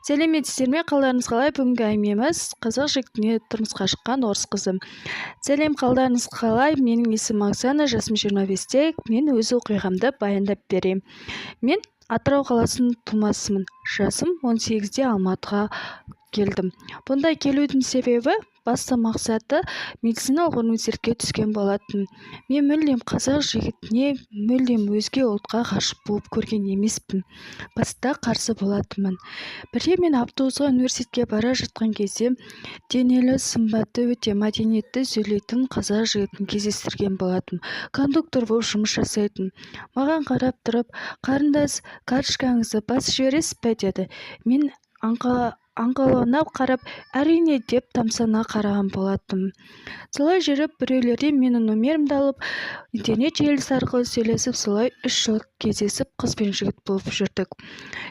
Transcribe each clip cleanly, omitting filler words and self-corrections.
Сәлеметсіздер ме, қалдарыңыз қалай? Бүгінгі әңгімеміз: қазақ жігітіне тұрмысқа шыққан орыс қызы. Сәлем, қалдарыңыз қалай? Менің есімім Оксана, жасым 25-те. Мен өз оқиғамды баяндап беремін. Мен Атырау қаласының тумасымын. Жасым 18-де Алматыға келдім. Бұнда келудің себебі, басты мақсаты медициналық университетке түскен болатын. Мен мүлдем қазақ жігітіне, мүлдем өзге ұлтқа ғашық болып көрген емеспін. Баста қарсы болатынмын. Бірде мен автобусқа университетке бара жатқан кезде денелі, сымбатты, өте мәдениетті сөйлейтін қазақ жігітін кездестірген болатынмын. Кондуктор болып жұмыс жасайтын. Маған қарап тұрып: «Қарындас, карточкаңызды басып жібересіз бе?» – деді. Мен аңқаулана қарап, «Әрине» деп тамсана қараған болатынмын. Солай жүріп, біреулерден менің номерімді алып, интернет желісі арқылы сөйлесіп, солай 3 жыл кездесіп, қыз бен жігіт болып жүрдік.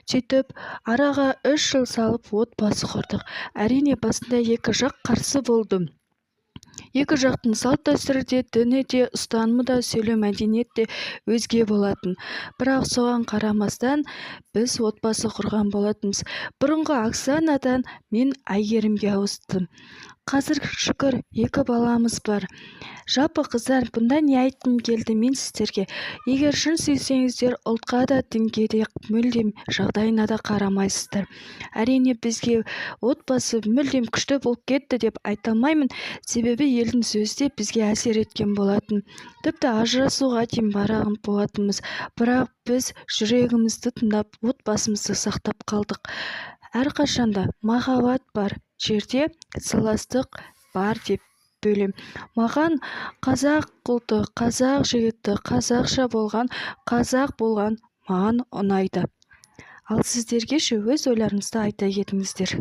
Сөйтіп, араға 3 жыл салып, отбасы құрдық. Әрине, басында екі жақ қарсы болды. Екі жақтың салт-дәстүрі де, діні де, ұстанымы да, сөйлеу мәдениеті де өзге болатын. Бірақ соған қарамастан біз отбасы құрған болатынбыз. Бұрынғы Оксанадан мен Әйгерімге ауыстым. Қазір, шүкір, екі баламыз бар. Жалпы, қыздар, бұнда не айтқым келді мен сіздерге? Егер шын сүйсеңіздер, ұлтқа да, дінге де, мүлдем жағдайына да қарамайсыздар. Әрине, бізге отбасы мүлдем күшті болып кетті деп айта алмаймын, себебі елдің сөзі де бізге әсер еткен болатын. Тіпті ажырасуға дейін барған болатынбыз. Бірақ біз жүрегімізді тыңдап, отбасымызды сақтап қалдық. Әрқашанда махаббат бар жерде сыйластық бар деп бөлем. Маған қазақ ұлты, қазақ жігіті, қазақша болған, қазақ болған маған ұнайды. Ал сіздерге ше? Өз ойларыңызды айта кетіңіздер.